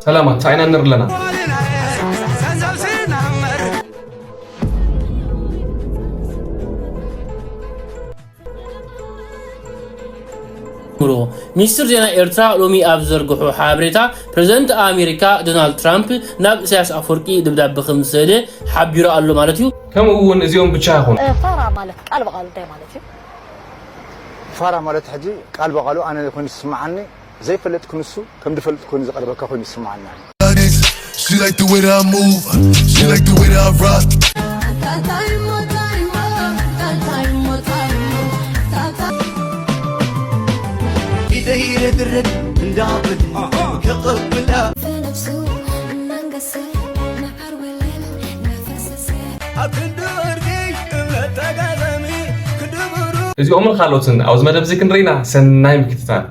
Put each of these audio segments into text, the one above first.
ሰላማት፣ እንታይ ኢና ንርኢ ኣለና? ጀምሮ። ሚኒስትር ዜና ኤርትራ ሎሚ ኣብ ዘርግሖ ሓበሬታ፣ ፕረዚደንት ኣሜሪካ ዶናልድ ትራምፕ ናብ ኢሳያስ ኣፈወርቂ ደብዳበ ከም ዝሰደ ሓቢሩ ኣሎ ማለት እዩ። ከምኡ እውን እዚኦም ብቻ ኣይኾኑ። ፋራ ማለት ቃል ብቓሉ እንታይ ማለት እዩ? ፋራ ማለት ሕጂ ቃል ብቓሉ ኣነ ኮይኑ ዝስምዓኒ፣ ዘይፈልጥ ክንሱ ከም ዝፈልጥ ኮይኑ ዝቐርበካ ኮይኑ ይስምዓኒ። She like the way that I move, she like the way that I rock. ኢደይ ረድረድ እንዳብል ከቐብላ ብነብሱ መንገሰ መዓር ወለል ነፈሰሰ ኣብ ክንዲ ወርቂ እምነት ተጋጣሚ ክንዲ ብሩ እዚኦምን ካልኦትን ኣብዚ መደብ እዚ ክንርኢና ሰናይ ምክትታል።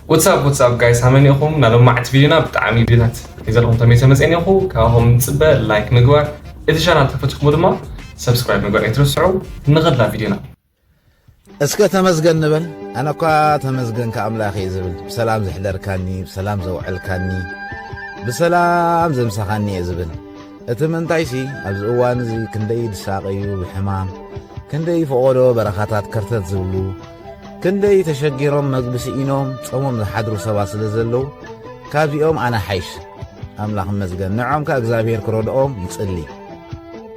What's up, what's up, guys? ሃመን ኢኹም? ናብ ሎማዕቲ ቪድዮና ብጣዕሚ ቪድዮታት ሒዘልኩም ተመይሰ መፅእን ኢኹ። ካብኹም ንፅበ ላይክ ምግባር፣ እቲ ቻናል ተፈቲኹም ድማ ሰብስክራይብ ምግባር ኣይትረስዑ። ንኸዳ ቪድዮና። እስከ ተመስገን ንበል። ኣነ እኳ ተመስገን ከኣምላኽ እየ ዝብል፣ ብሰላም ዘሕደርካኒ፣ ብሰላም ዘውዐልካኒ፣ ብሰላም ዘምሳኻኒ እየ ዝብል። እቲ ምንታይሲ ኣብዚ እዋን እዚ ክንደይ ዝሳቐዩ ብሕማም፣ ክንደይ ፈቖዶ በረኻታት ከርተት ዝብሉ፣ ክንደይ ተሸጊሮም መግቢ ስኢኖም ጾሞም ዝሓድሩ ሰባት ስለ ዘለዉ፣ ካብዚኦም ኣነ ሓይሽ። ኣምላኽ ይመስገን። ንዖም ከኣ እግዚኣብሔር ክረድኦም ይጽሊ።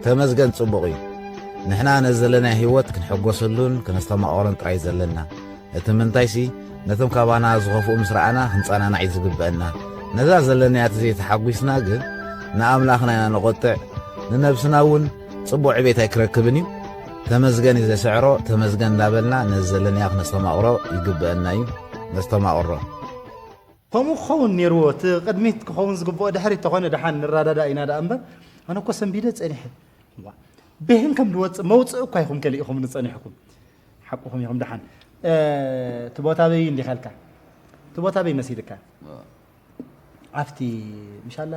ተመስገን ጽቡቕ እዩ። ንሕና ነዚ ዘለናዮ ህይወት ክንሕጎሰሉን ክነስተማቕሮን ጥራይ ዘለና። እቲ ምንታይሲ ነቶም ካባና ዝኸፍኡ ምስ ረኣና ክንጸናናዕ እዩ ዝግበአና። ነዛ ዘለናያ ተዘይተሓጒስና ግን ንኣምላኽና ኢና ነቖጥዕ፣ ንነብስና እውን ጽቡቕ ዕቤት ኣይክረክብን እዩ። ተመስገን እዩ ዘስዕሮ፣ ተመስገን እንዳበልና ነዚ ዘለናዮ ክነስተማቕሮ ይግበአና እዩ። ነስተማቕሮ። ከምኡ ክኸውን ነይርዎ፣ እቲ ቅድሚት ክኸውን ዝግብኦ ድሕሪት ተኾነ ደሓን ንረዳዳእ ኢና ደኣ እምበር፣ ኣነ እኮ ሰንቢደ ጸኒሐ። ዋ፣ ብህን ከም ዝወጽእ መውጽእ እኳ ኢኹም ከሊእኹም ንጸኒሕኩም። ሓቅኹም ኢኹም ደሓን። እ፣ እቲ ቦታ በይ እንዲኻ ኢልካ? እቲ ቦታ በይ መሲልካ? ኣብቲ ምሻላ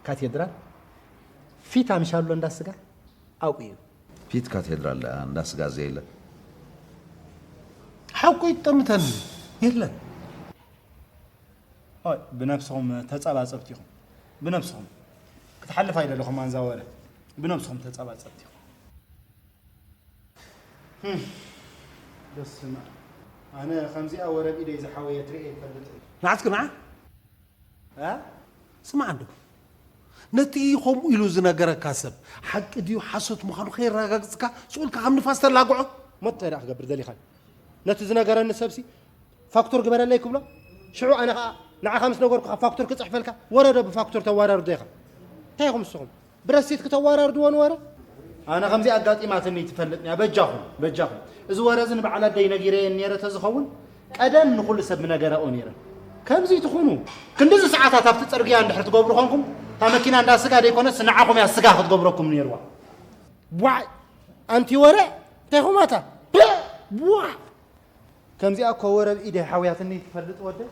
ካቴድራል ፊታ ምሻሎ እንዳ ስጋ ኣብኡ እዩ። ፊት ካቴድራል እንዳ ስጋ ዘየለ። ሓቁ ይጠምተኒ የለን። ኦይ፣ ብነብስኹም ተጻባጸብቲ ኢኹም። ብነብስኹም ክትሓልፍ ኣይደለኹም ኣንዛ ወረ። ብነብስኹም ተጻባጸብቲ ኢኹም። ህም፣ በስመ ኣብ። ኣነ ከምዚኣ ወረ ብኢደይ ዝሓወየት ርእየ ይፈልጥ እየ። ንዓስኪ ንዓ? እ? ስማዕ እንዶ። ነቲ ከምኡ ኢሉ ዝነገረካ ሰብ ሓቂ ድዩ ሓሶት ምዃኑ ከየረጋግጽካ ስቕ ኢልካ ከም ንፋስ ተላግዖ? እሞ እንታይ ደኣ ክገብር ደሊኻ? ነቲ ዝነገረኒ ሰብሲ ፋክቱር ግበረለይ ክብሎ፣ ሽዑ ኣነ ኸኣ ንዓኻ ምስ ነገርኩኻ ፋክቱር ክጽሕፈልካ፣ ወረ ዶ ብፋክቱር ተወራርዶ ኢኻ? እንታይ ኢኹም ንስኹም? ብረሲት ክተወራርድዎ ንወረ? ኣነ ከምዚ ኣጋጢማትኒ ትፈልጥንያ፣ በጃኹም፣ በጃኹም። እዚ ወረ እዚ ንበዓል ኣደይ ነጊረየን ነይረ ተዝኸውን፣ ቀደም ንኹሉ ሰብ ምነገረኦ ነይረ። ከምዚ ትኹኑ፣ ክንድዚ ሰዓታት ኣብቲ ጽርግያ እንድሕር ትገብሩ ኾንኩም፣ እታ መኪና እንዳ ስጋ ደይኮነስ ንዓኹም እያ ስጋ ክትገብረኩም ነይርዋ። ዋይ! ኣንቲ ወረ፣ እንታይ ኹም ኣታ? ዋይ! ከምዚኣ እኮ ወረ ብኢደይ ሓውያትኒ ትፈልጥ ወደይ።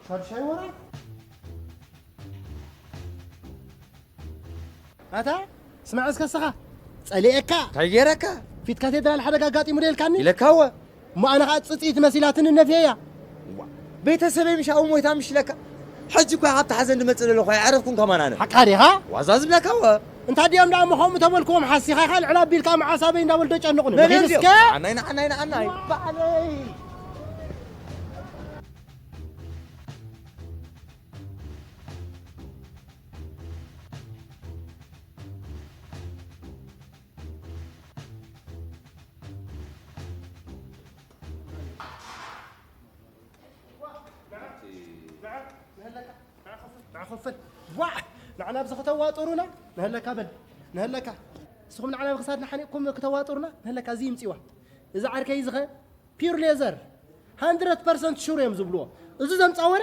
ሻዱሻይ ወረ። ኣታ ስማዕ እስከ ስኻ ጸሊኤካ እንታይ ገይረካ? ፊት ካቴድራል ሓደጋ ኣጋጢሙ ዶ ኢልካኒ? ኢለካወ። እሞ ኣነ ኸዓ ጽጽኢት መሲላትኒ ነፍየያ። ቤተሰበይ ምሽ ኣብኡ ሞይታ ምሽ ኢለካ። ሕጂ እኳ ካብቲ ሓዘን ድመጽእ ዘለኹ ኣይዓረፍኩን ከማን ኣነ። ሓቃ ዲኻ? ዋዛ ዝብለካወ። እንታይ ድዮም ደኣ እሞ ከምኡ ተበልክዎም ሓሲኻ ኢኻ ልዕል ኣቢልካ መዓስ ኣበይ እንዳበሉ ደጨንቑኒ። መን መኺድ እዮም እስከ እዚኦም? ኣናይ ንዓናይ ንዓናይ ባዕለይ። ንዓኸፍል ዋ ንዓና ኣብዚ ከተዋጥሩና ንህለካ በል ንህለካ ንስኹም ንዓና ብክሳድና ሓኒቕኩም ክተዋጥሩና ንህለካ እዚ ይምፅዋ እዚ ዓርከይ ዝኸ ፒር ሌዘር ሃንድረድ ፐርሰንት ሹር እዮም ዝብልዎ እዚ ዘምፃ ወረ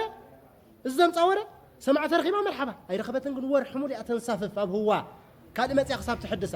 እዚ ዘምፃ ወረ ሰማዕተ ረኺባ መርሓባ ኣይረኸበትን ግን ወርሒ ሙሉእ እያ ተንሳፍፍ ኣብ ህዋ ካልእ መፅያ ክሳብ ትሕድሳ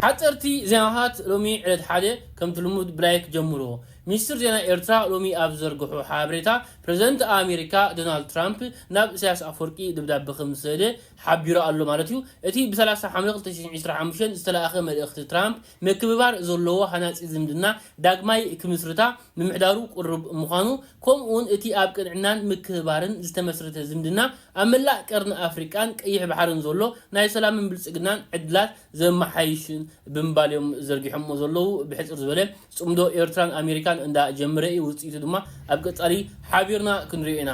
ሓፀርቲ ዜናታት ሎሚ ዕለት ሓደ ከምቲ ልሙድ ብላይክ ጀምርዎ። ሚኒስትር ዜና ኤርትራ ሎሚ ኣብ ዝዘርግሖ ሓበሬታ፣ ፕረዚደንት ኣሜሪካ ዶናልድ ትራምፕ ናብ ኢሳያስ ኣፈወርቂ ደብዳበ ከም ዝሰደ ሓቢሩ ኣሎ ማለት እዩ። እቲ ብ30 ሓምለ ክልተ ሽሕን ዕስራን ሓሙሽተን ዝተላእኸ መልእኽቲ ትራምፕ፣ ምክብባር ዘለዎ ሃናጺ ዝምድና ዳግማይ ክምስርታ ምምሕዳሩ ቅሩብ ምዃኑ፣ ከምኡውን እቲ ኣብ ቅንዕናን ምክብባርን ዝተመስረተ ዝምድና ኣብ መላእ ቀርኒ ኣፍሪቃን ቀይሕ ባሕርን ዘሎ ናይ ሰላምን ብልጽግናን ዕድላት ዘመሓይሽን ብምባል እዮም ዘርጊሖምዎ ዘለዉ። ብሕጽር ዝበለ፣ ጽምዶ ኤርትራን ኣሜሪካን እንዳ ጀመረ እዩ። ውጽኢቱ ድማ ኣብ ቀጻሊ ሓቢርና ክንሪኦ ኢና።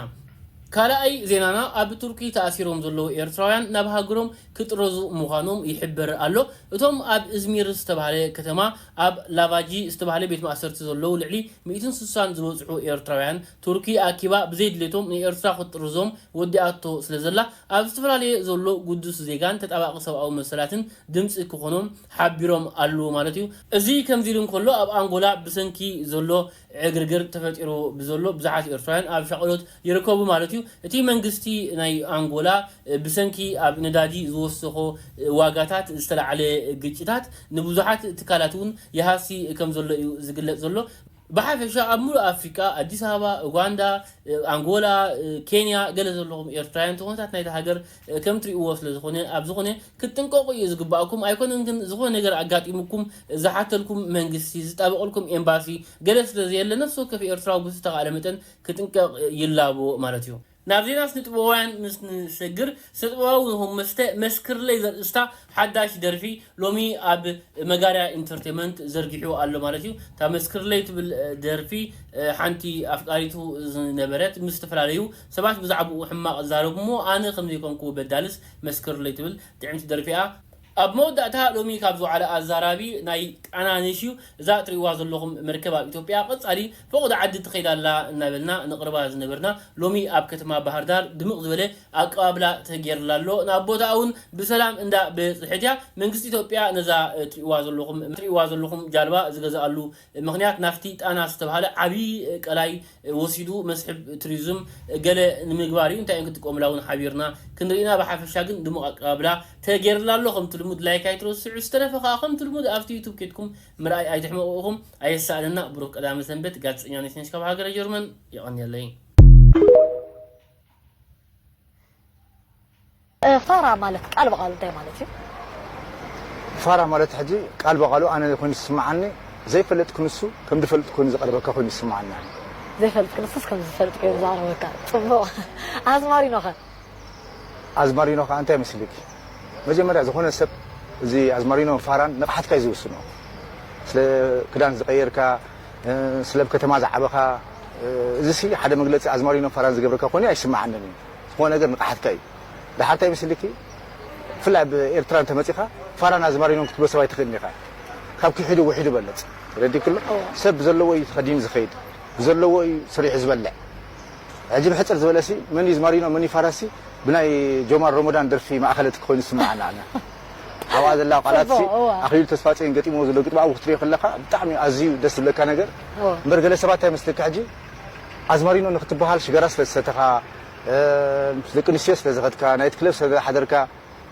ካልኣይ ዜናና፣ ኣብ ቱርኪ ተኣሲሮም ዘለዉ ኤርትራውያን ናብ ሃገሮም ክጥረዙ ምዃኖም ይሕበር ኣሎ። እቶም ኣብ እዝሚር ዝተባህለ ከተማ፣ ኣብ ላቫጂ ዝተባህለ ቤት ማእሰርቲ ዘለዉ ልዕሊ ሚእትን ስሳን ዝበጽሑ ኤርትራውያን፣ ቱርኪ ኣኪባ ብዘይድሌቶም ንኤርትራ ክትጥርዞም ወዲኣቶ ስለ ዘላ፣ ኣብ ዝተፈላለየ ዘሎ ግዱስ ዜጋን ተጣባቂ ሰብኣዊ መሰላትን ድምጺ ክኾኖም ሓቢሮም ኣለዉ ማለት እዩ። እዚ ከምዚ ኢሉ እንከሎ፣ ኣብ ኣንጎላ ብሰንኪ ዘሎ ዕግርግር ተፈጢሩ ብዘሎ ብዙሓት ኤርትራውያን ኣብ ሻቕሎት ይርከቡ ማለት እዩ። እቲ መንግስቲ ናይ ኣንጎላ፣ እ፣ ብሰንኪ ኣብ ነዳዲ ዝወሰኾ፣ እ፣ ዋጋታት ዝተላዕለ ግጭታት ንብዙሓት ትካላት እውን ይሃሲ ከም ዘሎ እዩ ዝግለጽ ዘሎ። ብሓፈሻ ኣብ ሙሉእ ኣፍሪቃ፣ ኣዲስ ኣበባ፣ ኡጋንዳ፣ እ፣ ኣንጎላ፣ እ፣ ኬንያ፣ ገለ ዘለኹም ኤርትራውያን፣ እቲ ኩነታት ናይታ ሃገር፣ እ፣ ከም ትርእይዎ ስለ ዝኾነ፣ ኣብ ዝኾነ ክትጥንቀቑ እዩ ዝግባእኩም። ኣይኮነን ግን ዝኾነ ነገር ኣጋጢሙኩም ዝሓተልኩም መንግስቲ፣ ዝጣበቐልኩም ኤምባሲ፣ ገለ ስለ ዘየለ፣ ነፍሲ ወከፍ ኤርትራዊ ብዝተኻእለ መጠን ክጥንቀቕ ይላቦ ማለት እዩ። ናብ ዜና ስነ ጥበባውያን ምስ ንሰግር፣ ስነ ጥበባዊ ናሆም መስተ መስክርለይ ዘርእስታ ሓዳሽ ደርፊ ሎሚ ኣብ መጋርያ ኢንተርቴንመንት ዘርጊሑ ኣሎ ማለት እዩ። እታ መስክርለይ ትብል፣ እ፣ ደርፊ፣ እ፣ ሓንቲ ኣፍቃሪቱ ዝነበረት ምስ ዝተፈላለዩ ሰባት ብዛዕባኡ ሕማቕ ዝዛረቡ እሞ ኣነ ከም ዘይኮንኩ በዳልስ መስክርለይ ትብል ጥዕምቲ ደርፊ እያ። ኣብ መወዳእታ ሎሚ ካብ ዝወዓለ ኣዛራቢ ናይ ቃና ነሽ እዩ። እዛ እትርእይዋ ዘለኹም መርከብ ኣብ ኢትዮጵያ ቀጻሊ ፈቑዶ ዓዲ ትኸይድ ኣላ እናበልና ንቕርባ ዝነበርና፣ ሎሚ ኣብ ከተማ ባህር ዳር ድምቕ ዝበለ ኣቀባብላ ተገይርላ ኣሎ። ናብ ቦታኣ እውን ብሰላም እንዳ በጽሐት እያ። መንግስቲ ኢትዮጵያ ነዛ እትርእይዋ ዘለኹም፣ እትርእይዋ ዘለኹም ጃልባ ዝገዝኣሉ ምኽንያት ናብቲ ጣና ዝተባህለ ዓብዪ ቀላይ ወሲዱ መስሕብ ቱሪዝም ገለ ንምግባር እዩ። እንታይ እዮም ክጥቀሙላ እውን ሓቢርና ክንርኢ ኢና። ብሓፈሻ ግን ድሙቕ ኣቀባብላ ተገይርላ ኣሎ። ከምቲ ልሙድ ላይክ ኣይትረስዑ። ዝተረፈ ከኣ ከምቲ ልሙድ ኣብቲ ዩቱብ ኬድኩም ምርኣይ ኣይትሕመቑ ኢኹም። ኣየሳእነና። ብሩኽ ቀዳመ ሰንበት። ጋዜጠኛ ነሽነሽ ካብ ሃገረ ጀርመን። የቐንየለይ። እ፣ ፋራ ማለት ቃል ብቓሉ እንታይ ማለት እዩ? ፋራ ማለት ሕጂ ቃል ብቓሉ ኣነ ኮይኑ ዝስምዓኒ፣ ዘይፈልጥ ክንሱ ከም ዝፈልጥ ኮይኑ ዝቐርበካ ኮይኑ ይስምዓኒ። ኣነ ዘይፈልጥ ክንሱስ ከም ዝፈልጥ ኮይኑ ዝቐርበካ። ጽቡቕ። ኣዝማሪኖኸ? ኣዝማሪኖ ከዓ እንታይ መስልኪ? መጀመርያ ዝኾነ ሰብ እዚ ኣዝማሪኖን ፋራን ንቕሓትካ እዩ ዝውስኖ። ስለ ክዳን ዝቐየርካ፣ እ፣ ስለ ኣብ ከተማ ዝዓበኻ፣ እ፣ እዚ ሲ ሓደ መግለፂ ኣዝማሪኖን ፋራን ዝገብረካ ኮይኑ ኣይስምዓንን እዩ። ዝኾነ ነገር ንቕሓትካ እዩ። ደሓር እንታይ መስልኪ? ብፍላይ ኣብ ኤርትራ እንተመፂኻ ፋራን ኣዝማሪኖን ክትብሎ ሰብ ኣይትኽእልን ኢኻ። ካብ ክሒዱ ውሒዱ በለፅ። ረዲክሎ? ሰብ ብዘለዎ እዩ ተኸዲኑ ዝኸይድ። ብዘለዎ እዩ ሰሪሑ ዝበልዕ። ሕጂ ብሕፅር ዝበለሲ መን እዩ ዝማሪኖ መን እዩ ፋራሲ ብናይ ጆማር ሮሞዳን ደርፊ ማእኸለት ኮይኑ ዝስምዓና ኣነ። ኣብኣ ዘላ ቃላት ሲ ጽቡቕ፣ እዋ። ኣኽሊሉ ተስፋጽዮን ገጢሞ ዘሎ ግጥሚ ኣብኡ ክትሪኦ ከለኻ ብጣዕሚ ኣዝዩ ደስ ዝብለካ ነገር። እዋ። እምበር ገለ ሰባት እንታይ መስለካ ሕጂ ኣዝማሪኖ ንክትበሃል ሽጋራ ስለ ዝሰተኻ፣ እ፣ ምስ ደቂ ኣንስትዮ ስለ ዝኸድካ፣ ናይቲ ክለብ ስለ ዝሓደርካ፣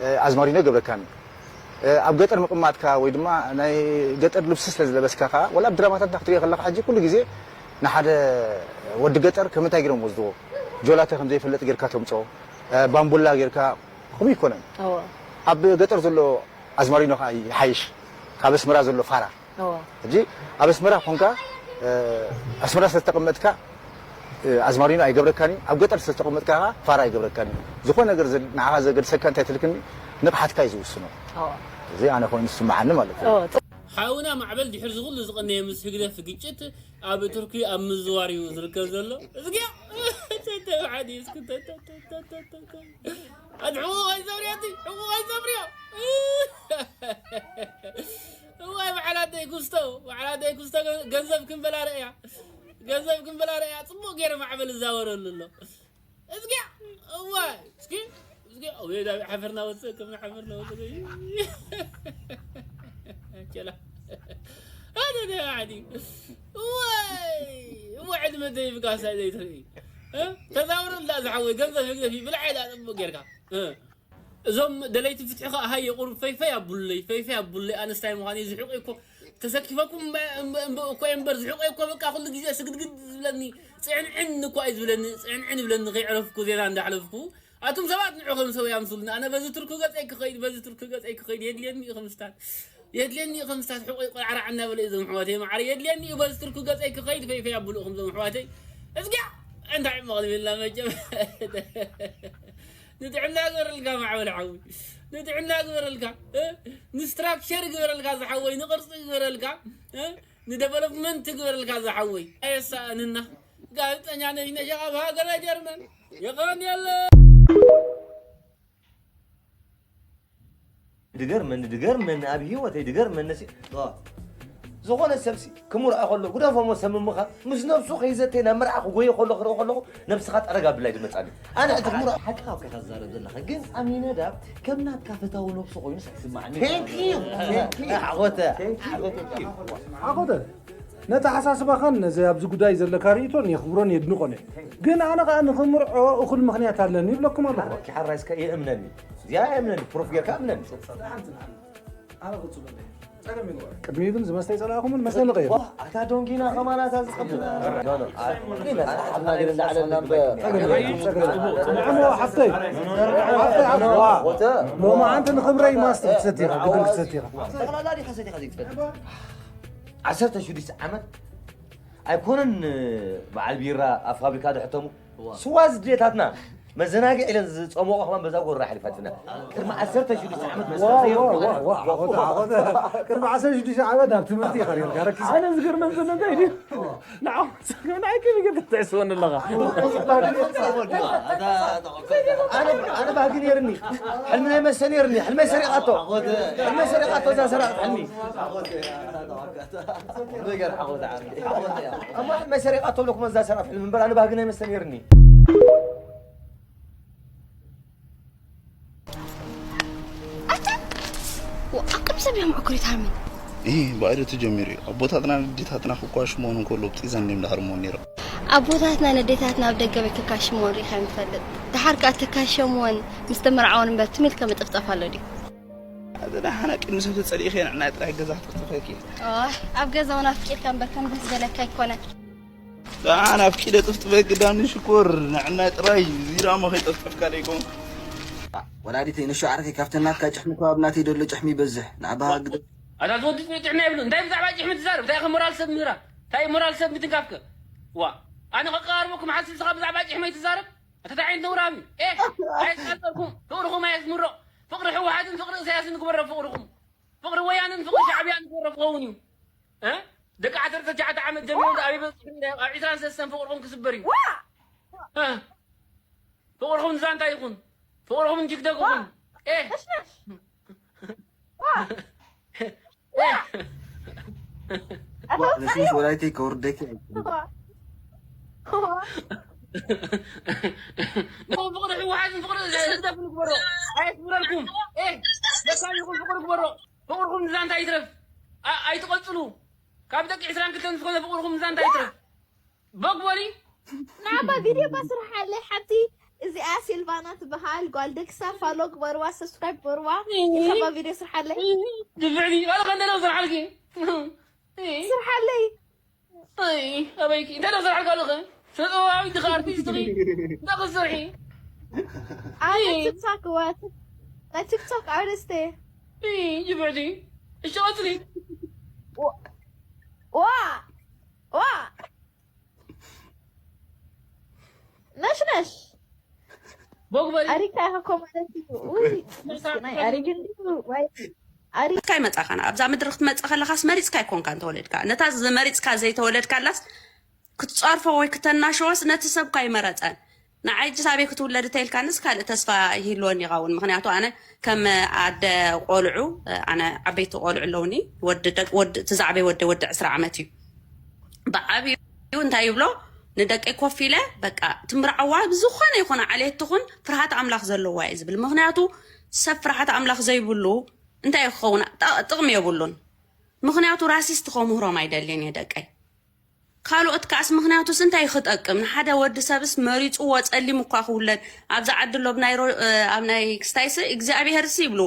እ፣ ኣዝማሪኖ ይገብረካን። እ፣ ኣብ ገጠር ምቕማጥካ ወይ ድማ ናይ ገጠር ልብሲ ስለ ዝለበስካ ከኣ፣ ወላ ኣብ ድራማታትና ክትሪኦ ከለኻ ሕጂ ኩሉ ግዜ ንሓደ ወዲ ገጠር ከም እንታይ ገይሮም ወስድዎ? ጆላተ ከም ዘይፈልጥ ጌርካ ተምጽኦ፣ እ፣ ባምቡላ ጌርካ፣ ከምኡ ይኮነን። እወ። ኣብ ገጠር ዘሎ ኣዝማሪኖ ከኣ ይሓይሽ ካብ ኣስመራ ዘሎ ፋራ። እወ። ሕጂ ኣብ ኣስመራ ኮንካ፣ እ፣ ኣስመራ ስለ ዝተቐመጥካ፣ እ፣ ኣዝማሪኖ ኣይገብረካን እዩ። ኣብ ገጠር ስለ ዝተቐመጥካ ከኣ ፋራ ኣይገብረካን እዩ። ዝኾነ ነገር ዘ-፣ ንዓኻ ዘገድሰካ እንታይ ትልክኒ ንቕሓትካ እዩ ዝውስኖ። እወ። እዚ ኣነ ኮይኑ ዝስምዓኒ ማለት እዩ። እወ። ጽ- ሓውና ማዕበል ድሕሪ ዝኹሉ ዝቐነየ ምስ ህግደፍ ግጭት ኣብ ቱርኪ ኣብ ምዝዋር እዩ ዝርከብ ዘሎ። እዝግያ ተተባዓዲ እስኪ ተተተተተተ ኣድ ሕቁቕ ኣይዘብርዮ እቲ ሕቁቕ ኣይዘብርዮ። እዋይ በዓል ኣደይ ኩስቶ በዓል ኣደይ ኩስቶ ገንዘብ ክንበላ ረእያ ገንዘብ ክንበላ ረእያ ጽቡቕ ገይረ ማዕበል እዛወረሉ ኣሎ። እዝግያ እዋይ እስኪ እዝግያ ወይ ዳቢ ሓፈርና ወፅእ ከም ሓፈርና ወፅእ ቸላ ኣደ ዓዲ እዋይ እዋ ዕድመ ዘይብጋሳ ዘይትርኢ ተዛውረላ ዝሓወይ ገንዘብ ህግደፍ ብልዓይ ዳ ፅቡቅ ጌርካ እዞም ደለይቲ ፍትሒ ከዓ ሃየ ቁሩብ ፈይፈይ ኣቡለይ ፈይፈይ ኣቡለይ ኣነስታይ ምዃን እዩ ዝሕቁ እኮ ተሰኪፈኩም እኮ እምበር ዝሕቆይ እኮ በቃ ኩሉ ግዜ ስግድግድ ዝብለኒ፣ ጽዕንዕን እኳ እዩ ዝብለኒ። ጽዕንዕን ይብለኒ ከይዕረፍኩ፣ ዜና እንዳሕለፍኩ። ኣቱም ሰባት ንዑ ከም ሰብ ያምሱልና። ኣነ በዚ ቱርኪ ገጸይ ክኸይድ፣ በዚ ቱርኪ ገጸይ ክኸይድ የድልየኒ እዩ ከምስታት። የድልየኒ እዩ ከምስታት። ሕቆይ ቆልዓራዕ እናበለ እዩ ዞም ኣሕዋተይ መዓረ። የድልየኒ እዩ በዚ ቱርኪ ገጸይ ክኸይድ፣ ፈይፈይ ኣብሉ እኹም ዞም ኣሕዋተይ። እዝግያ እንታይ መቕልብልና መቸም። ንጥዕና ግበረልካ ማዕበል ሓዊ። ንጥዕና ግበረልካ። ንስትራክቸር ግበረልካ ዝሓወይ፣ ንቕርጺ ግበረልካ። ንደቨሎፕመንት ግበረልካ ዝሓወይ። ኣየሳእንና። ጋዜጠኛ ነሽነሽ ኣብ ሃገረ ጀርመን። የቐንየለ። ድገርመኒ፣ ድገርመኒ፣ ኣብ ህይወተይ ድገርመኒ ሲ። ዝኾነ ሰብሲ ክምርዖ ከሎ ግደፎሞ፣ ሰብ ምምኻር ምስ ነብሱ ከይዘተየ ናብ መርዓ ክጎየ ከሎ ክርኢ ከለኹ ነብስኻ ጠረግ ኣብላ እዩ ዝመጻኒ። ኣነ እቲ ክምርዖ ሓቅኻ እኮ ኢኻ ትዛረብ ዘለኻ፣ ግን ኣሚነዳብ ከም ናትካ ፈታዊ ነብሱ ኮይኑ ይስምዓኒ። Thank you, thank you። ዓወተ። Thank you። ዓወተ። ነቲ ኣሓሳስባኻን ነዚ ኣብዚ ጉዳይ ዘለካ ርእይቶን የኽብሮን የድንቖን እየ። ግን ኣነ ኸኣ ንኽምርዖ እኹል ምኽንያት ኣለኒ ይብለኩም ኣለኹ። ሓራይ እስከ የእምነኒ። እዚኣ የእምነኒ፣ ፕሩፍ ጌርካ እምነኒ። ቅድሚኡ ግን ዝመስተ ይጸላእኹምን መስተ ንቐይር። ዋ፣ ኣታ ዶንጊና ኸማን ኣታ ዝቐብል። ኖ፣ ኖ፣ ኣ-፣ ኣታ ሓፍትና ግን እንዳዕለልና እምበር። ጸገም የለን፣ ጸገም የለን። ንዕሞ ሓፍተይ፣ ሓፍተይ፣ ሓፍተይ፣ ዋ። ሞተ። ሎማዓንቲ ንኽብረይ ማስት ክትሰቲ ኢኻ፣ ግድን ክትሰቲ ኢኻ። ጠቕላላ ዲኻ ሰቲኻ ዘይትፈልጥ? ዓሰርተ ሽዱሽተ ዓመት ኣይኮነን በዓል ቢራ ኣብ ፋብሪካ ዘሕተሙ። እዋ። ስዋ ዝድሌታትና መዘናግዒ ኢለን ዝጸመቖ ከማን በዛ ጎራ ሓሊፋትና። ቅድሚ ዓሰርተ ሽዱሽተ ዓመት መስተ ዋ፣ ዋ፣ ዘይረኽቡ ዋ፣ ዋ፣ ዓወተ፣ ዓወተ። ቅድሚ ዓሰርተ ሽዱሽተ ዓመት ኣብ ትምህርቲ ኢኻ ነርካ፣ ረኪስ። ኣነ ዝገርመን ዘሎ እንታይ ድዩ? ንዓኹም ንዓይ ከመይ ጌርካ ትሕስወኒ ኣለኻ? ኣነ፣ ኣነ ባህጊ ነይርኒ። ሕልሚ ናይ መስተ ነይርኒ። ሕልመይ ሰሪቓቶ። ሕልመይ ሰሪቓቶ እዛ ሰራቒት ሕልሚ። ነገር ሓወት ዓርኪ። እሞ ሕልመይ ሰሪቓቶ ብለኩም እዛ ሰራቒት ሕልሚ እምበር ኣነ ባህጊ ናይ መስተ ነይርኒ። ኣታ፣ ዋ፣ ኣብ ቅድሚ ሰብ እዮም ዕኩሪት ሃርመን። ይህ ባዕሉ ተጀሚሩ እዩ። ኣቦታትና ንዴታትና ክኳሽ መሆኑ እንከሎ ብጢዘን እዮም ዳርሞ ነይሮም። ኣቦታትና ንዴታትና ኣብ ደገ ቤት ክካሽ መሆን ሪኻ ይንፈልጥ። ደሓር ከኣ ተካሸምወን ምስ ተመርዓወን እምበር ትም ኢልካ ምጥፍጣፍ ኣሎ ድዩ? ኣዘና ሓና ቅድሚ ሰብ ተጸሊእኺ ንዕና ጥራይ ገዛ ክትጥፈኪ። ኦይ፣ ኣብ ገዛ እውን ኣፍቂርካ እምበር ከም ደስ በለካ ኣይኮነን። ደሓን ኣፍቂደ ጥፍጥፈኪ ዳኒ ሽኮር፣ ንዕና ጥራይ ዚራሞ ከይጠፍጠፍካ ደይኮን። ወላዲተይ ንሹ ዓርከይ ካብተን ናትካ ጭሕሚ ከባብ ናተይ ደሎ ጭሕሚ ይበዝሕ። ንዓባኻ ግደ ኣታ ዝወዲ ጥዕና የብሉን። እንታይ ብዛዕባ ጭሕሚ ትዛረብ? እንታይ ኢኻ ሞራል ሰብ ምህራ? እንታይ ሞራል ሰብ ምትንካፍከ? ዋ፣ ኣነ ከቀራርበኩም ሓሲብካ ብዛዕባ ጭሕሚ ኣይትዛረብ። ኣታ እንታይ ዓይነት ነውራም እዩ? ኤህ፣ ኣየስቀልቀልኩም። ፍቕርኹም ኣየስምሮ። ፍቕሪ ህወሓትን ፍቕሪ ኢሳያስን ንግበሮ ፍቕርኹም። ፍቕሪ ወያንን ፍቕሪ ሻዕብያን ንግበሮ ክኸውን እዩ። እ? ደቂ ዓሰርተ ትሽዓተ ዓመት ጀሚሮም ኣብ ይበጽሑ እንዳ-፣ ኣብ ዕስራን ሰለስተን ፍቕርኹም ክስበር እዩ። ዋ! እ? ፍቕርኹም ንዛንታ ይኹን። ፍቕርኹም ንቲክቶክ ይኹን። ኤህ! ነሽነሽ! ዋ! ኤህ! ኣታ ወላይተይ ከውርደኪ ኣይኮነን። ፍቕሪ ህወሓትን ፍቕሪ ህግደፍን ግበሮ። ኣየስምረልኩም። ኤህ! ደካል ይኹን ፍቕሪ ግበሮ። ፍቕርኹም ንዛንታ ይትረፍ። ኣ-፣ ኣይትቐጽሉ። ካብ ደቂ ዕስራን ክልተን ዝኾነ ፍቕርኹም ንዛንታ ይትረፍ። በግ በሊ። ንዓባ ቪድዮ ባ ስርሓለይ ሓንቲ እዚኣ ሲልቫና ትበሃል ጓል ደግሳ ፋሎ ግበርዋ፣ ሰብስክራይብ ግበርዋ። እህ። እዛ ባ ቪድዮ ስርሓለይ። እህ። ድፍዕቲ። ኣነ ከንደለው ስርሓልኪ። እህ። ስርሓለይ። ኣይ፣ ኣበይኪ? እንታይ ዶ ስራሕ ካልኦኸ? ስነ-ጥበባዊት ዲኻ ኣርቲስት ዲኺ? እንታይ ክትሰርሒ? ኣይ፣ ናይ ቲክቶክ እዋ፣ ናይ ቲክቶክ ኣርቲስት እየ። እይ፣ ይብዕዲ። እሺ፣ ቀጽሊ። ዋ፣ ዋ፣ ዋ። ነሽነሽ። ቦግ በሊ። ኣሪካ ኢኻ እኮ ማለት እዩ። ውይ፣ ምስኪናይ ኣሪግ እንዲሁ፣ ዋይ። ኣሪግ። መሪጽካ ይመጻኻና። ኣብዛ ምድሪ ክትመጽእ ከለኻስ መሪጽካ ኣይኮንካን ተወለድካ። ነታ ዝመሪጽካ ዘይተወለድካላስ ክትጸርፎ ወይ ክተናሸወስ ነቲ ሰብካ ኣይመረጸን። ንዓይ ሕጂስ ኣበይ ክትውለድ እንተኢልካንስ ካልእ ተስፋ ይህልወኒ ይኸውን። ምኽንያቱ ኣነ ከም ኣደ ቆልዑ፣ ኣነ ዓበይቲ ቆልዑ ኣለውኒ። ወዲ ደቅ-፣ ወዲ፣ እቲ ዝዓበየ ወዲ፣ ወዲ ዕስራ ዓመት እዩ። ብዓብዩ እንታይ ይብሎ? ንደቀይ ኮፍ ኢለ፣ በቃ፣ ትምርዓዋ ብዝኾነ ይኹን ዓሌት ትኹን ፍርሃት ኣምላኽ ዘለዋ እየ ዝብል። ምኽንያቱ ሰብ ፍርሃት ኣምላኽ ዘይብሉ እንታይ ክኸውን? ጠ-፣ ጥቕሚ የብሉን። ምኽንያቱ ራሲስት ከምህሮም ኣይደልን እየ ደቀይ። ካልኦት ከኣስ ምኽንያቱስ እንታይ ክጠቅም? ንሓደ ወዲ ሰብስ መሪጽዎ ጸሊም እኳ ክውለድ፣ ኣብዚ ዓዲ ኣሎ፣ ኣብ ናይ ሮ-፣ ኣብ ናይ ክስታይስ እግዚኣብሄርስ ይብሉ።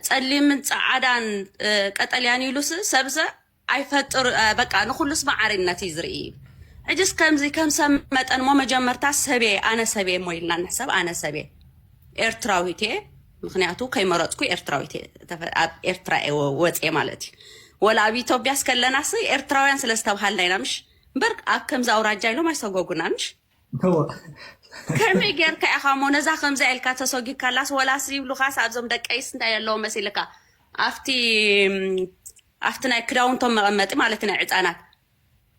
ጸሊምን ጸዓዳን ቀጠልያን ኢሉስ ሰብሰ ኣይፈጥር። በቃ ንኩሉስ ማዕርነት እዩ ዝርኢ። ሕጅስ ከምዚ ከም ሰብ መጠን ሞ መጀመርታ ሰብየ ኣነ ሰብየ ሞ ኢልና ንሕሰብ። ኣነ ሰብየ ኤርትራዊት እየ። ምክንያቱ ከይመረፅኩ ኤርትራዊት እየ። ኣብ ኤርትራ እየ ወፅየ ማለት እዩ። ወላ ኣብ ኢትዮጵያስ ከለናስ ኤርትራውያን ስለ ዝተብሃልና ኢና ምሽ እምበር ኣብ ከምዚ ኣውራጃ ኢሎም ኣይሰጎጉና ምሽ። ከመይ ጌርካ ኢኻ እሞ ነዛ ከምዛ ኢልካ ተሰጊካላስ ወላስ ይብሉኻስ ኣብዞም ደቀይስ እንታይ ኣለዎ መሲልካ ኣብቲ ኣብቲ ናይ ክዳውንቶም መቐመጢ ማለት ናይ ዕፃናት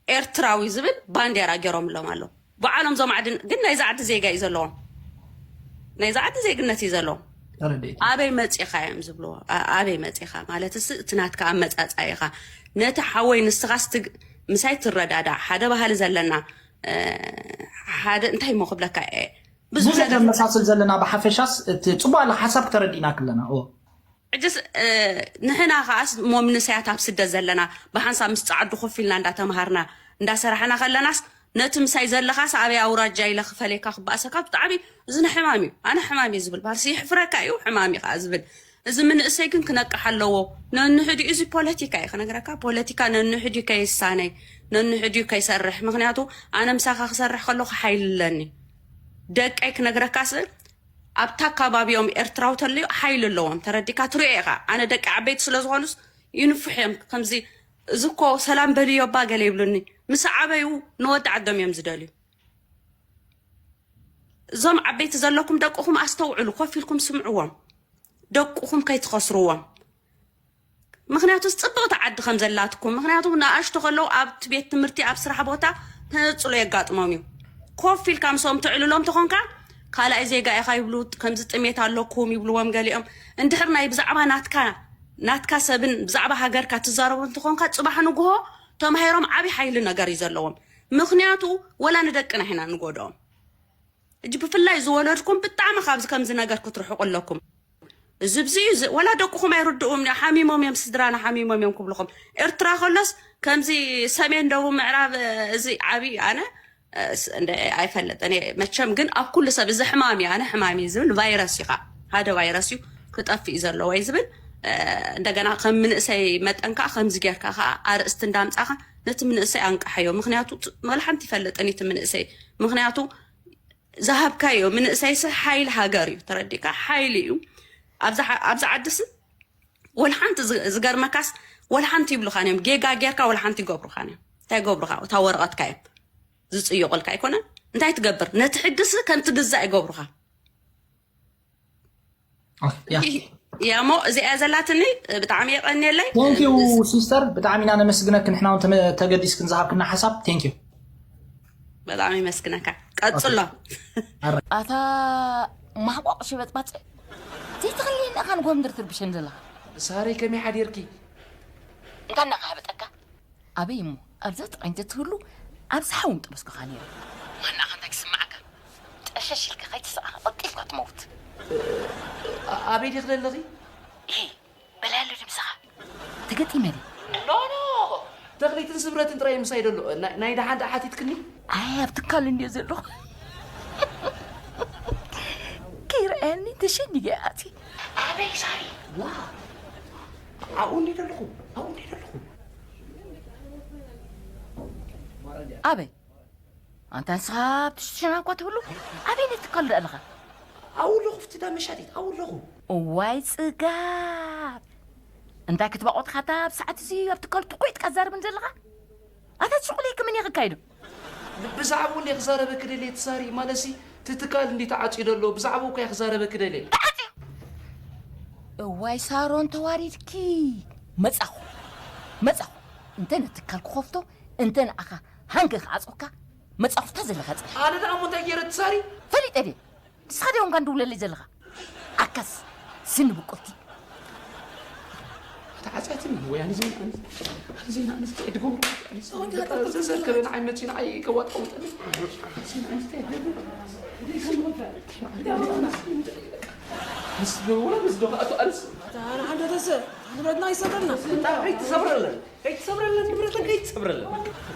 ኤርትራዊ ዝብል ባንዴራ ገይሮምሎም ኣለዉ። በዓሎም ዞም ዓዲ ግን ናይዚ ዓዲ ዜጋ እዩ ዘለዎም። ናይዚ ዓዲ ዜግነት እዩ ዘለዎም። ኣበይ መፂኻ እዮም ዝብልዎ። ኣበይ መፂኻ ማለት ስ እቲ ናትካ ኣመፃፃ ኢኻ። ነቲ ሓወይ ንስኻስ ምሳይ ትረዳዳእ ሓደ ባህሊ ዘለና ሓደ እንታይ ሞ ክብለካ ብዙ ነገር መሳስል ዘለና ብሓፈሻስ እቲ ፅቡቅ ኣለ ሓሳብ ተረዲእና ክለና ሕጅስ ንሕና ከዓስ ሞ ምንሳያት ኣብ ስደት ዘለና ብሓንሳብ ምስ ፃዓዱ ኮፍ ኢልና እንዳተምሃርና እንዳሰራሕና ከለናስ ነቲ ምሳይ ዘለኻስ ኣበይ ኣውራጃ ኢለ ክፈለካ ክበኣሰካ ብጣዕሚ እዚ ንሕማም እዩ። ኣነ ሕማም እዩ ዝብል ባርሲ ይሕፍረካ እዩ ሕማም እዩ ከዓ ዝብል እዚ ምንእሰይ ግን ክነቅሕ ኣለዎ። ነንሕዲኡ እዚ ፖለቲካ እዩ ክነግረካ ፖለቲካ ነንሕዲኡ ከይሳነይ ነንሕዲኡ ከይሰርሕ ምክንያቱ ኣነ ምሳኻ ክሰርሕ ከለኩ ሓይሊ ኣለኒ። ደቀይ ክነግረካስ ኣብታ ከባቢኦም ኤርትራዊ ተልዩ ሓይሊ ኣለዎም ተረዲካ ትሪኦ ኢኻ። ኣነ ደቂ ዓበይቲ ስለ ዝኾኑስ ይንፍሑ እዮም። ከምዚ እዚ እኮ ሰላም በልዮ እባ ገለ ይብሉኒ። ምስ ዓበዩ ንወዲ ዓዶም እዮም ዝደልዩ። እዞም ዓበይቲ ዘለኩም ደቅኹም ኣስተውዕሉ፣ ኮፍ ኢልኩም ስምዕዎም፣ ደቅኹም ከይትኸስርዎም። ምክንያቱ ጽብቕቲ ዓዲ ከም ዘላትኩም ምክንያቱ ንኣሽቱ ከለዉ ኣብቲ ቤት ትምህርቲ ኣብ ስራሕ ቦታ ተነጽሎ የጋጥሞም እዩ። ኮፍ ኢልካ ምስኦም ትዕልሎም ተኾንካ ካልኣይ ዜጋ ኢኻ ይብሉ፣ ከምዚ ጥሜት ኣለኩም ይብልዎም ገሊኦም። እንድሕር ናይ ብዛዕባ ናትካ ናትካ ሰብን ብዛዕባ ሃገርካ ትዛረቡ እንተኾንካ ጽባሕ ንግሆ ተማሂሮም ዓብዪ ሓይሊ ነገር እዩ ዘለዎም። ምክንያቱ ወላ ንደቅና ኢና ንጎድኦም። እጅ ብፍላይ ዝወለድኩም ብጣዕሚ ካብዚ ከምዚ ነገር ክትርሕቁ ኣለኩም። እዚ ብዚ እዩ፣ እዚ ወላ ደቅኹም ኣይርድኡም፣ ሓሚሞም እዮም፣ ስድራና ሓሚሞም እዮም ክብልኹም። ኤርትራ ከሎስ ከምዚ ሰሜን፣ ደቡብ፣ ምዕራብ፣ እዚ ዓብዪ ኣነ፣ እ፣ ስ-፣ እንደ-፣ ኣይፈልጥን እየ። መቸም ግን ኣብ ኩሉ ሰብ እዚ ሕማም እዩ፣ ኣነ ሕማም እዩ ዝብል ቫይረስ እዩ ኸዓ። ሓደ ቫይረስ እዩ፣ ክጠፍእ እዩ ዘለዎ እዩ ዝብል። እ፣ እንደገና ከም ምንእሰይ መጠን ከኣ ከምዚ ጌርካ ከኣ ኣርእስቲ እንዳምጻኻ ነቲ ምንእሰይ ኣንቅሓዮ። ምኽንያቱ ት-፣ ወላ ሓንቲ ይፈልጥን እዩ እቲ ምንእሰይ። ምኽንያቱ ዝሃብካዮ ምንእሰይሲ ሓይሊ ሃገር እዩ። ተረዲእካ? ሓይሊ እዩ። ኣብዛ ሓ-፣ ኣብዛ ዓድሲ ወላ ሓንቲ ዝ-፣ ዝገርመካስ ወላ ሓንቲ ይብሉኻን እዮም። ጌጋ ጌርካ ወላ ሓንቲ ይገብሩኻን እዮም። እንታይ ይገብሩኻ? እታ ወረቐትካ እዮም ዝጽይቑልካ ኣይኮነን? እንታይ ትገብር? ነቲ ሕግሲ ከም ትግዛእ ይገብሩኻ። ያ። ያሞ እዚኣ ዘላትኒ ብጣዕሚ የቐንየለይ። Thank you sister፣ ብጣዕሚ ኢና ነመስግነክ። ንሕና እውን ተመ-፣ ተገዲስክን ዝሃብክና ሓሳብ thank you። በጣም ይመስግነካ። ቀጽሎ። ኣታ ማሕቋቕ ሽበጥባጥ ዘይተኸልየኒ ኣኻ ንጎምድር ትርብሸን ዘለኻ። ሳረይ ከመይ ሓዲርኪ? እንታይ እናኻበጠካ? ኣበይ እሞ ኣብዛ ጥቓይ እንተትህሉ ኣብዚ ሓዊ ምጠበስኩኻ ነይረ። ማናኻ እንታይ ክስምዓካ? ጠሸሽ ኢልካ ከይትስቓ ቀልጢፍካ ትመውት። ኣ-፣ ኣበይ ዲኺ ዘለኺ? ኢሂ፣ በላያሉ ድምስኻ። ተገጢመ ድየ? ኖ፣ ኖ፣ ተኽሊትን ስምረትን ጥራይ ምሳይ ደሎ። ናይ፣ ናይ ደሓን ደኣ ሓቲትክኒ? ኣይ፣ ኣብ ትካል እንድየ ዘለኹ። ከይረኣየኒ ተሸኒገ ኣትየ። ኣበይ ሳሪ? ዋ፣ ኣብኡ እንድየ ዘለኹ፣ ኣብኡ እንድየ ዘለኹ። ኣበይ? ኣንታ ንስኻ ኣብቲ ሽሸና እኳ ትህሉ፣ ኣበይ ነቲ ትካል ደኣ ኣለኻ? ኣብኡ ኣለኹ፣ ኣብቲ ዳ መሻጢት፣ ኣብኡ ኣለኹ። እዋይ ጽጋብ! እንታይ ክትባቖትካ እታ ኣብ ሰዓት እዚ ኣብ ትካል ትኮይጥካ ትዛረብን ዘለኻ? ኣታ ትሽቁለይ ከመን ኢኻ ክካይዶ? ብ-፣ ብዛዕባኡ እንድየ ክዛረበኪ ደልየ፣ ትሳሪ፣ ማለትሲ፣ እቲ ትካል እንድዩ ተዓጽዩ ዘሎ፣ ብዛዕባኡ እኮ እየ ክዛረበኪ ደልየ። ተዓጽዩ? እዋይ ሳሮን ተዋሪድኪ። መጻኹ። መጻኹ። እንተ ነቲ ትካል ክኸፍቶ፣ እንተ ንዓኻ ሃንገ ክዓጽወካ፣ መጻኹ እታ ዘለኻ ጽናሕ። ኣነ ደኣ እሞ እንታይ ገይረ ትሳሪ? ፈሊጠ ድየ? ንስኻ ድዮም ካን ድውለለይ ዘለኻ? ዓካስ፣ ስኒ ብቁልቲ። ተዓጽያትኒ ወይ ኣነ ዜና፣ ኣነ፣ ኣነ ዜና፣ ኣነ እንታይ ድገብሩ? ኣነ ዜና፣ ኣነ እንታይ ድገብሩ? ዘዘርከበ ንዓይ መጺኡ ንዓይ ከዋጣውጠኒ። ኣነ ዜና፣ ኣነ እንታይ ድገብሩ? ምስ ዶ፣ ወላ ምስ ዶ፣ ኣቶ ኣንስ። ኣታ፣ ኣነ ሓደ ተሰ-፣ ንብረትና ይሰብረልና። እንታይ ከይትሰብረለን? ከይትሰብረለን፣ ንብረተን ከይትሰብረለን።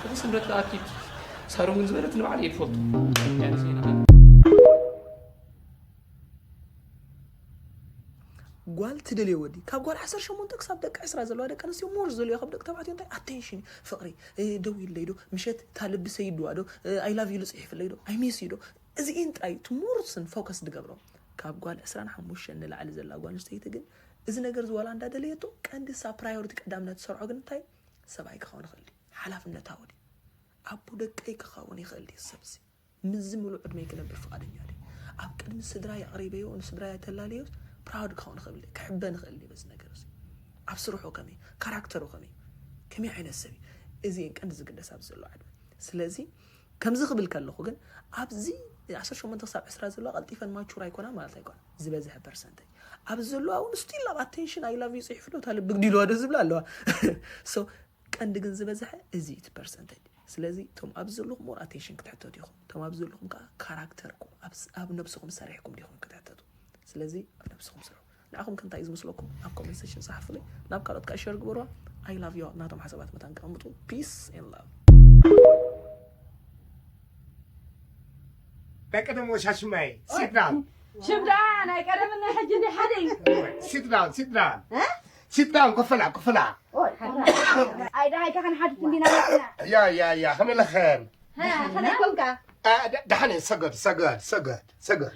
እዚ ስምረት ኣኪድ ሳሮን ግን ዝበለት ንባዕሉ እየ ዝፈልጦ። ኣነ ዜና፣ ኣነ ጓል ትደልዮ ወዲ ካብ ጓል ዓሰርተ ሸሞንተ ክሳብ ደቂ ዕስራ ዘለዋ ደቂ ኣንስትዮ ሞር ዝደልዮ ካብ ደቂ ተባዕትዮ እንታይ ኣቴንሽን እዩ፣ ፍቕሪ። ደዊለይ ዶ ምሸት እታ ልቢ ሰይድዋ ዶ፣ I love you ሉ ፅሒፍለይ ዶ፣ I miss you ዶ፣ እዚኢን ጥራይ እቲ ሞር ስን ፎከስ ዝገብሮ። ካብ ጓል ዕስራን ሓሙሽተን ንላዕሊ ዘላ ጓል ኣንስተይቲ ግን እዚ ነገር ዝዋላ እንዳደለየቶ ቀንዲ ሳ ፕራዮሪቲ ቀዳምነት ትሰርዖ ግን እንታይ ሰብኣይ ክኸውን ይኽእል ድዩ? ሓላፍነታዊ ድዩ? ኣቦ ደቀይ ክኸውን ይኽእል ድዩ? ሰብዚ ምዚ ምሉእ ዕድመይ ክነብር ፍቓደኛ ድዩ? ኣብ ቅድሚ ስድራይ ኣቕሪበዮ ንስድራይ ኣይተላልዮስ ፕራውድ ክኸውን ይኽእል ድዩ? ክሕበን ይኽእል ድዩ በዚ ነገር እዚ? ኣብ ስርሑ ከመይ? ካራክተሩ ከመይ? ከመይ ዓይነት ሰብ እዩ? እዚ እየን ቀንዲ ዝግደስ ኣብዚ ዘሎ ዕድመ። ስለዚ ከምዚ ክብል ከለኹ ግን ኣብዚ ዓሰርተ ሸሞንተ ክሳብ ዕስራ ዘለዋ ቀልጢፈን ማቹር ኣይኮና ማለት ኣይኮና ዝበዝሐ ፐርሰንተጅ ኣብዚ ዘለዋ እውን ስቲል ኣብ ኣቴንሽን I love you ፅሒፍሎ እታ ልቢ ግዲልዋ ዶ ዝብላ ኣለዋ። So ቀንዲ ግን ዝበዝሐ እዚ እቲ ፐርሰንተጅ። ስለዚ እቶም ኣብዚ ዘለኹም ሞር ኣቴንሽን ክትሕተቱ ኢኹም። እቶም ኣብዚ ዘለኹም ከዓ ካራክተርኩም ኣብ ነብስኹም ሰሪሕኩም ዲኹም ክትሕተቱ። ስለዚ ኣብ ነብስኹም ስርሑ። ንዓኹም ከ እንታይ እዩ ዝመስለኩም? ኣብ ኮመንት ሴክሽን ጸሓፉለይ። ናብ ካልኦት ከዓ ሸር ግበርዋ። I love you ናቶም ሓሳባት መታን ከቐምጡ። Peace and love። ናይ ቀደም ወሻሽማይ ሲት ዳውን ሽምዳ ናይ ቀደምን ናይ ሕጂ እንደ ሓደ እዩ። ሲት ዳውን ሲት ዳውን ሲት ዳውን ኮፈላ ኮፈላ ኣይ ደሃይ ከ ክንሓትት እንዲና መፅና ያ ያ ያ ከመይ ኣለኽን ከመይ ኮንካ? ደሓን እየ ሰገድ ሰገድ ሰገድ ሰገድ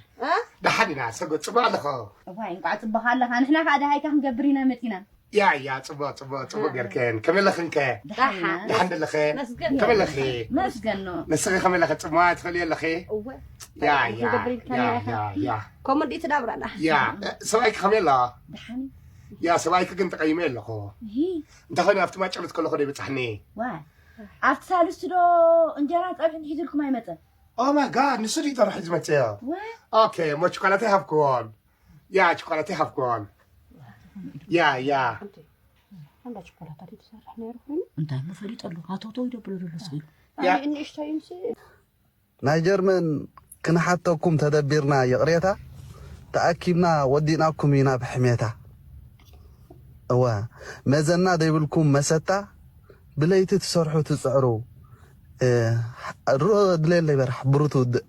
ደሓን ኢና ሰገድ ፅቡቅ ኣለኸ እዋይ እንቋዕ ፅቡቅ ኣለኻ ንሕና ከዓ ደሃይካ ክንገብር ኢና መፂና ያ ያ ፅቡቅ ፅቡቅ ፅቡቅ ጌርክን ከመይ ኣለኽን ከ ደሓን ኣለኽን ከመይ ኣለኺ መስገን ነው ንስኺ ከመይ ኣለኺ ፅቡቅ ትኽእሊ ኣለኺ ያ ያ ያ ያ ያ ኮመዲ ትዳብራና ያ ሰብኣይኪ ከመይ ኣሎ ደሓን ያ ሰብኣይኪ ግን ተቀይመ ኣለኹ እንታይ ኮይኑ ኣብቲ ማጨሎት ከለኹ ዶ ይበፅሕኒ ዋይ ኣብቲ ሳልስቲ ዶ እንጀራ ፀብሒ ሒዙልኩም ኣይመፀን Oh my god ንሱ ድዩ ጠርሑ ዝመፅእ ዋይ ኦኬ እሞ ችኮላት ኣይሃብክዎን ያ ችኮላት ኣይሃብክዎን ያ ያ እንዳ ችኮላታት ትሰርሕ ነይሩ ኮይኑ እንታይ መፈሊጠሉ ኣቶቶ ይደብሎ ዘሎ ስኢሉ ያ ንእሽተይ ምሲ ናይ ጀርመን ክንሓተኩም ተደቢርና ይቕሬታ ተኣኪብና ወዲእናኩም ኢና ብሕሜታ እወ መዘና ዘይብልኩም መሰታ ብለይቲ ትሰርሑ ትፅዕሩ ድሮ ድሌለይ በራሕ ብሩት ውድእ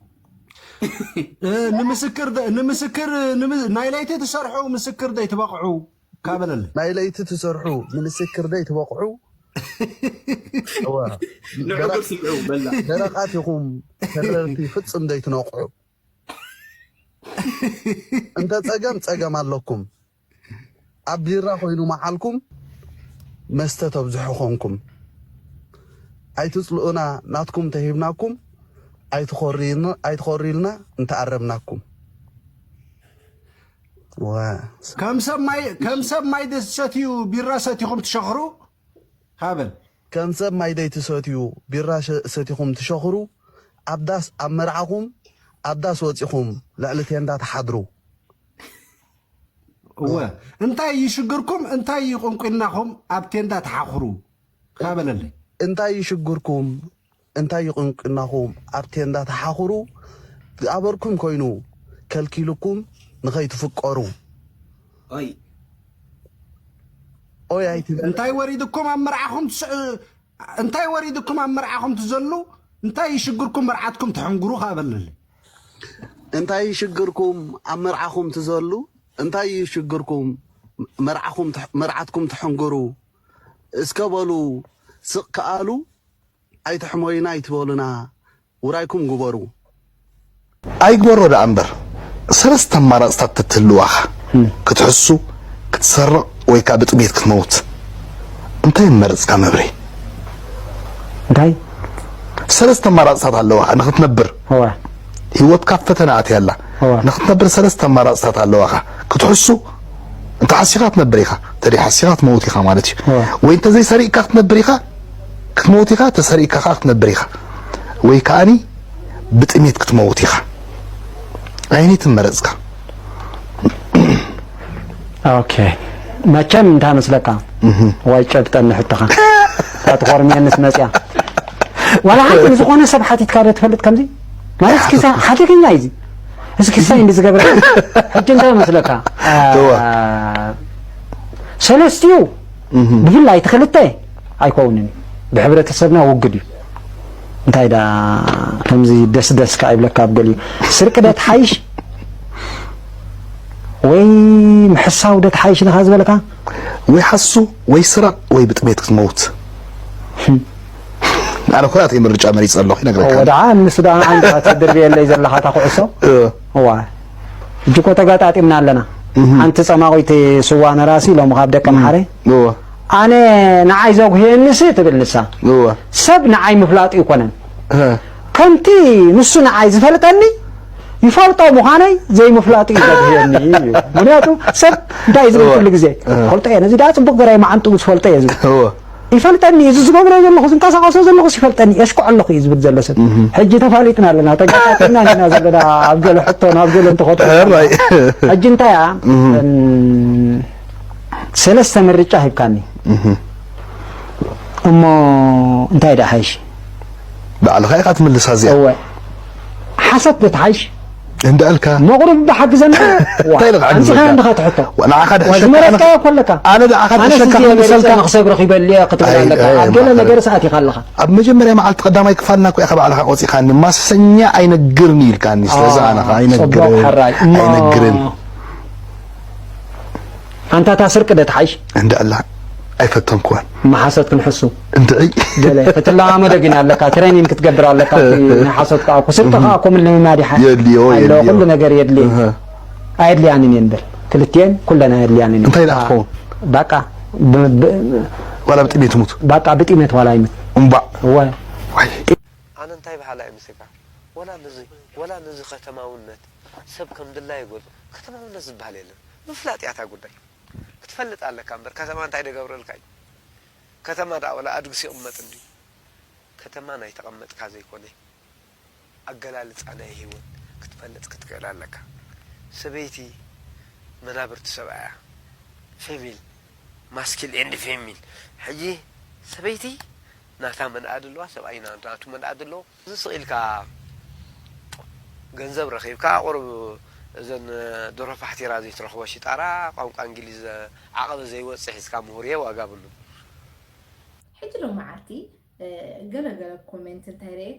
ንምስክር ንምስክር ናይ ለይቲ ትሰርሑ ምስክር ዘይትበቕዑ ካበለለ ናይ ለይቲ ትሰርሑ ንምስክር ዘይትበቕዑ ንዕቁር ስምዑ በላ ደረቓት ኢኹም ተረርቲ ፍፅም ዘይትነቕዑ እንተ ፀገም ፀገም ኣለኩም ኣብ ቢራ ኮይኑ መዓልኩም መስተ ተብዝሑ ኮንኩም ኣይትፅልኡና ናትኩም ተሂብናኩም ኣይትኾርዩልና እንተኣረምናኩም ከም ሰብ ማይ ደሰትዩ ቢራ ሰቲኹም ትሸኽሩ ሃበል ከም ሰብ ማይ ደይትሰትዩ ቢራ ሰቲኹም ትሸኽሩ ኣብ ዳስ ኣብ መርዓኹም ኣብ ዳስ ወፂኹም ልዕሊ ቴንዳ ትሓድሩ እወ እንታይ ይሽግርኩም እንታይ ይቆንቁናኹም ኣብ ቴንዳ ትሓኽሩ ካበለለይ እንታይ ይሽግርኩም እንታይ ይቆንቁናኹም ኣብ ቴንዳ ትሓኽሩ ዝኣበርኩም ኮይኑ ከልኪሉኩም ንኸይትፍቀሩ ኦይ ኦይ ኣይትበል እንታይ ወሪድኩም ኣብ መርዓኹም እንታይ ወሪድኩም ኣብ መርዓኹም ትዘሉ እንታይ ይሽግርኩም መርዓትኩም ትሕንግሩ ካበለለይ እንታይ ይሽግርኩም ኣብ መርዓኹም ትዘሉ እንታይ ይሽግርኩም መርዓኹም መርዓትኩም ትሕንግሩ እስከ በሉ ስቕ ከኣሉ ኣይትሕመዩና ኣይትበሉና ውራይኩም ግበሩ ኣይግበሮ ደኣ እምበር ሰለስተ ኣማራፅታት ተትህልዋኻ ክትሕሱ ክትሰርቕ ወይ ከዓ ብጥሜት ክትመውት እንታይ መረፅካ መብሬ እንታይ ሰለስተ ኣማራፅታት ኣለዋኻ ንክትነብር እዋ ህይወትካ ኣብ ፈተና ኣትያ ኣላ እዋ ንክትነብር ሰለስተ ኣማራፅታት ኣለዋኻ ክትሕሱ እንተ ሓሲኻ ትነብር ኢኻ እንተ ሓሲኻ ትመውት ኢኻ ማለት እዩ እዋ ወይ እንተ ዘይሰሪቕካ ክትነብር ኢኻ ክትመውት ኢኻ ተሰሪቕካ ከዓ ክትነብር ኢኻ ወይ ከዓኒ ብጥሜት ክትመውት ኢኻ ኣየነይትን መረፅካ ኦኬ መቸም እንታይ መስለካ ዋይ ጨብጠኒ ሕቶኻ እታ ትኾርምየንስ መፅያ ዋላ ሓንቲ ንዝኾነ ሰብ ሓቲትካ ዶ ትፈልጥ ከምዚ ማለት እስኪ ሓደገኛ እዩ እዚ እስኪ ሳይ እንዲ ዝገብረ ሕጂ እንታይ መስለካ ሰለስቲኡ ብፍላይ እቲ ክልተ ኣይከውንን ብሕብረተሰብና ውግድ እዩ እንታይ ዳ ከምዚ ደስደስ ከዓ ይብለካ ኣብ ገሊኡ ስርቂ ዶ ትሓይሽ ወይ ምሕሳው ዶ ትሓይሽ ንኻ ዝበለካ? ወይ ሓሱ ወይ ስረቕ ወይ ብጥሜት ክትመውት። ኣነ ኩራተይ ምርጫ መሪፀ ኣለኹ ይነግረካ። ወድዓ ንሱ ደኣ ንዓይ ኢኻ ትድርብየለይ ዘለኻ እታ ኩዕሶ። እዋ ሕጂ እኮ ተጋጣጢምና ኣለና። ሓንቲ ጸማቒት ስዋ ነራሲ ኢሎም ካብ ደቂ ኣምሓረ። ኣነ ንዓይ ዘጉህየኒሲ ትብል ንሳ። ሰብ ንዓይ ምፍላጡ ኣይኮነን። ከምቲ ንሱ ንዓይ ዝፈልጠኒ ይፈልጦ ምዃነይ ዘይምፍላጡ እዩ ዘጉህየኒ እዩ። ምኽንያቱ ሰብ እንታይ እዩ ዝብል ኩሉ ግዜ? ፈልጦ እየ፣ ነዚ ደኣ ጽቡቕ ገራይ መዓንጥኡ ዝፈልጦ እየ ዝብል። ይፈልጠኒ እዩ፣ እዚ ዝገብሮ ዘለኹ ዝንቀሳቐሶ ዘለኹስ ይፈልጠኒ፣ የሽኩዕ ኣለኹ እዩ ዝብል ዘሎ ሰብ። ሕጂ ተፋሊጥና ኣለና፣ ተጋጣጢምና ኢና ዘለና ኣብ ገለ ሕቶ ናብ ገለ እንትኸዱ። ሕራይ። ሕጂ እንታይ እያ? እም፣ ሰለስተ ምርጫ ሂብካኒ። እሞ እንታይ ደኣ ሓይሽ? ባዕልኻ ኢኻ ትምልሳ እዚኣ። እወ። ሓሶት ዶ ትሓይሽ? እንዳልካ መቑርብ ብሓግዘና። እንታይ ኢልካ ሓግዘካ? ኣንስኻ እንድኻ ትሕቶ። ንዓኻ ድሕሸካ ዝመረጽካዮ እኮ ኣለካ። ኣነ ንዓኻ ኣነ ድሕሸካ ስዚ ክምልሰልካ መሪጸ ንኽሰግረኽ ይበልየ ክትብል ኣይ፣ ኣለካ። ኣይ፣ ኣብ ገለ ማዕረ። ነገር ሰኣት ኢኻ ኣለኻ። ኣብ መጀመርያ መዓልቲ ቀዳማይ ክፋልና እኮ ኢኻ ባዕልኻ ቆጺኻኒ። ማሰኛ ኣይነግርን ኢልካኒ። ስለዚ ኣነ ኸኣ ኣይነግርን። ጽቡቕ ሕራይ። እሞ ኣይነግርን። ኣንታ እታ ስርቂ ዶ ትሓይሽ? እንዳ ኣላ ኣይፈተንኩዋን። እሞ ሓሶት ክንሕሱ። እንድዒ ገለ ክትለማመዶ ግን ኣለካ። ትሬኒንግ ክትገብር ኣለካ። እቲ ናይ ሓሶት ከኣ እኮ ስርቂ ከኣ እኮ ምልምማድ ይሓ-፣ የድልዮ፣ ኣሎ። የድልዮ። ኩሉ ነገር የድልዮ። እህ። ኣየድልያንን እየን በል። ክልቲኤን ኩለን ኣየድልያንን እየን። እንታይ ደኣ ትኸውን? ባቃ ብ-፣ ብ-፣ ዋላ ብጥሜት ትሙት። ባቃ ብጥሜት ዋላ ይሙት። እምባዕ። እወ። ዋይ። ኣነ እንታይ በሃላይ ምስልካ ወላ ነዚ ወላ ነዚ ከተማውነት ሰብ ከም ድላዩ ይገልጾ። ከተማውነት ዝበሃል የለን። ምፍላጥ እያ እታ ጉዳይ። ክትፈልጥ ኣለካ እምበር ከተማ እንታይ ደገብረልካ እዩ? ከተማ ደኣ ወላ ኣድግስ ይቕመጥ እንድዩ። ከተማ ናይ ተቐመጥካ ዘይኮነ ኣገላልጻ ናይ ህይወት ክትፈልጥ ክትክእል ኣለካ። ሰበይቲ መናብርቲ ሰብኣያ ፌሚል ማስኪል ኤንድ ፌሚል። ሕጂ ሰበይቲ ናታ መንኣድ ኣለዋ፣ ሰብኣይ ናቱ መንኣድ ኣለዎ። እዚ ስቕ ኢልካ ገንዘብ ረኺብካ ቁሩብ እዘን ደርሆ ፋሕቲራ ዘይትረኽቦ ሽጣራ ቋንቋ እንግሊዝ ዓቐበ ዘይወጽእ ሒዝካ ምሁር እየ ዋጋ ብሉን። ሕጂ ሎመዓልቲ ገለ ገለ ኮሜንት እንታይ ርኤ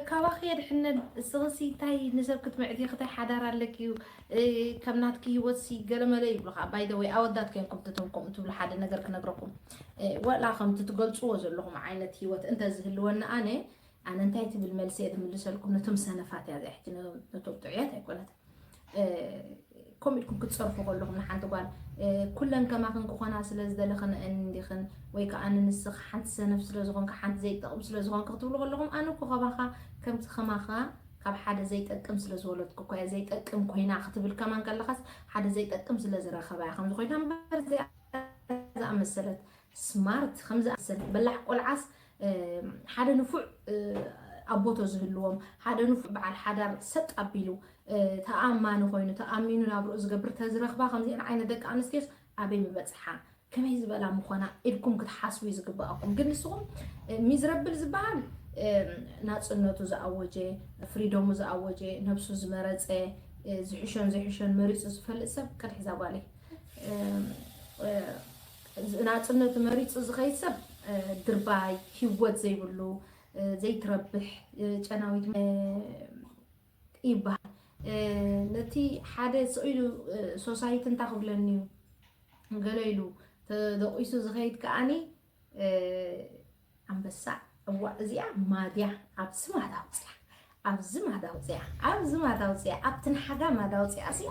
ካባኺ የድሕነን እስኽሲ እንታይ ንሰብ ክትምዕቲ ክታይ ሓዳር ኣለኪ እዩ ከም ናትኪ ህይወትሲ ገለመለ ይብሉኻ ባይደወይ ኣወዳት ኮንኩም ትቶም ከምኡ ትብሉ ሓደ ነገር ክነግረኩም ዋላ ከምቲ ትገልፅዎ ዘለኹም ዓይነት ህይወት እንተዝህልወኒ ኣነ ኣነ እንታይ ትብል መልሲ እየ ዝምልሰልኩም ነቶም ሰነፋት እያ እዚኣ ሕጂ ነቶም ጥዑያት ኣይኮነትን ከምኡ ኢልኩም ክትፀርፉ ከለኹም ንሓንቲ ጓል ኩለን ከማኽን ክኾና ስለ ዝደለኽን እንዲኽን ወይ ከዓ ንንስኺ ሓንቲ ሰነፍ ስለ ዝኾንካ ሓንቲ ዘይጠቕም ስለ ዝኾንካ ክትብሉ ከለኹም ኣነ እኮ ከማኻ ከምቲ ከማኻ ካብ ሓደ ዘይጠቅም ስለ ዝወለድኩ እኮ እያ ዘይጠቅም ኮይና ክትብል ከማን ከለኻስ ሓደ ዘይጠቅም ስለ ዝረኸባ እያ ከምዚ ኮይና እምበር እዚኣ ዝኣመሰለት ስማርት ከምዚ ኣሰለ በላሕ ቆልዓስ ሓደ ንፉዕ ኣቦቶ ዝህልዎም ሓደ ንፉዕ በዓል ሓዳር ሰጥ ኣቢሉ ተኣማኒ ኮይኑ ተኣሚኑ ናብርኡ ዝገብር ተዝረኽባ ከምዚአን ዓይነት ደቂ ኣንስትዮስ ኣበይ ምበፅሓ ከመይ ዝበላ ምኾና ኢልኩም ክትሓስቡ እዩ ዝግበኣኩም ግን ንስኹም ሚዝረብል ዝበሃል ናፅነቱ ዝኣወጀ ፍሪደሙ ዝኣወጀ ነብሱ ዝመረፀ ዝሕሾን ዘይሕሾን መሪፁ ዝፈልጥ ሰብ ከድሕዛ ጓለይ ናፅነቱ መሪፁ ዝኸይድ ሰብ ድርባይ ህወት ዘይብሉ ዘይትረብሕ ጨናዊት ይበሃል ነቲ ሓደ ስቕ ኢሉ ሶሳይቲ እንታይ ክብለኒ እዩ ገለ ኢሉ ተደቂሱ ዝኸይድ ከዓኒ ኣንበሳ እዋ እዚኣ ማድያ ኣብዚ ማዳ ውፅያ ኣብዚ ማዳ ውፅያ ኣብዚ ማዳ ውፅያ ኣብቲ ንሓጋ ማዳ ውፅያ ሲ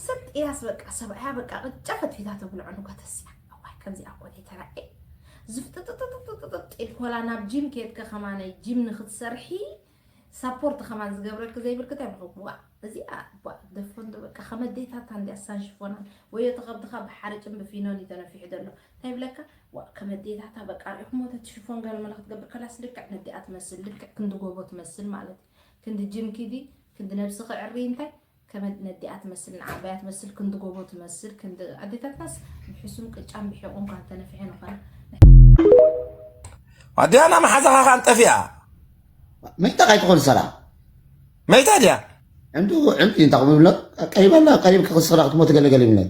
ሰጥ ኢላስ በቃ ሰብኣያ በቃ ቅጫ ፈትፊታ ተብልዖ ንጓተስያ እዋይ ከምዚኣ ኮነ ተራኤ ዝፍጥጥጥጥጥጥጥ ኢልኮላ ናብ ጂም ከየድከ ከማነይ ጂም ንክትሰርሒ ሳፖርት ከማን ዝገብረልኪ ዘይብልኪ እንታይ ብልኩ ዋ እዚኣ ዋ ደፎ እንዶ በቃ ከመዴታታ እንዲያ ሳን ሽፎናን ወይ እቲ ከብድኻ ብሓርጭን ብፊኖን እዩ ተነፊሑ ዘሎ እንታይ ብለካ ዋ ከመዴታታ በቃ ሪእኹሞ ተቲ ሽፎን ገለመለ ክትገብር ከላስ ልክዕ ነዲኣ ትመስል ልክዕ ክንዲ ጎቦ ትመስል ማለት እዩ ክንዲ ጅም ኪዲ ክንዲ ነብስኺ ዕሪ እንታይ ከመ ነዲኣ ትመስል ንዓባያ ትመስል ክንዲ ጎቦ ትመስል ክንዲ ኣዴታትናስ ብሕሱም ቅጫን ብሒቑን ኳ እንተነፊሐ ንኾና ኣዲያና መሓዛኻ ካን ጠፊኣ መይታ ካይትኾን ሰራ መይታ ድያ ዕንዱ ዕንዱ እንታይ ክብሎ ቀሪበና ቀሪብ ክኽስራ ክትሞት ገለገለ ይብለን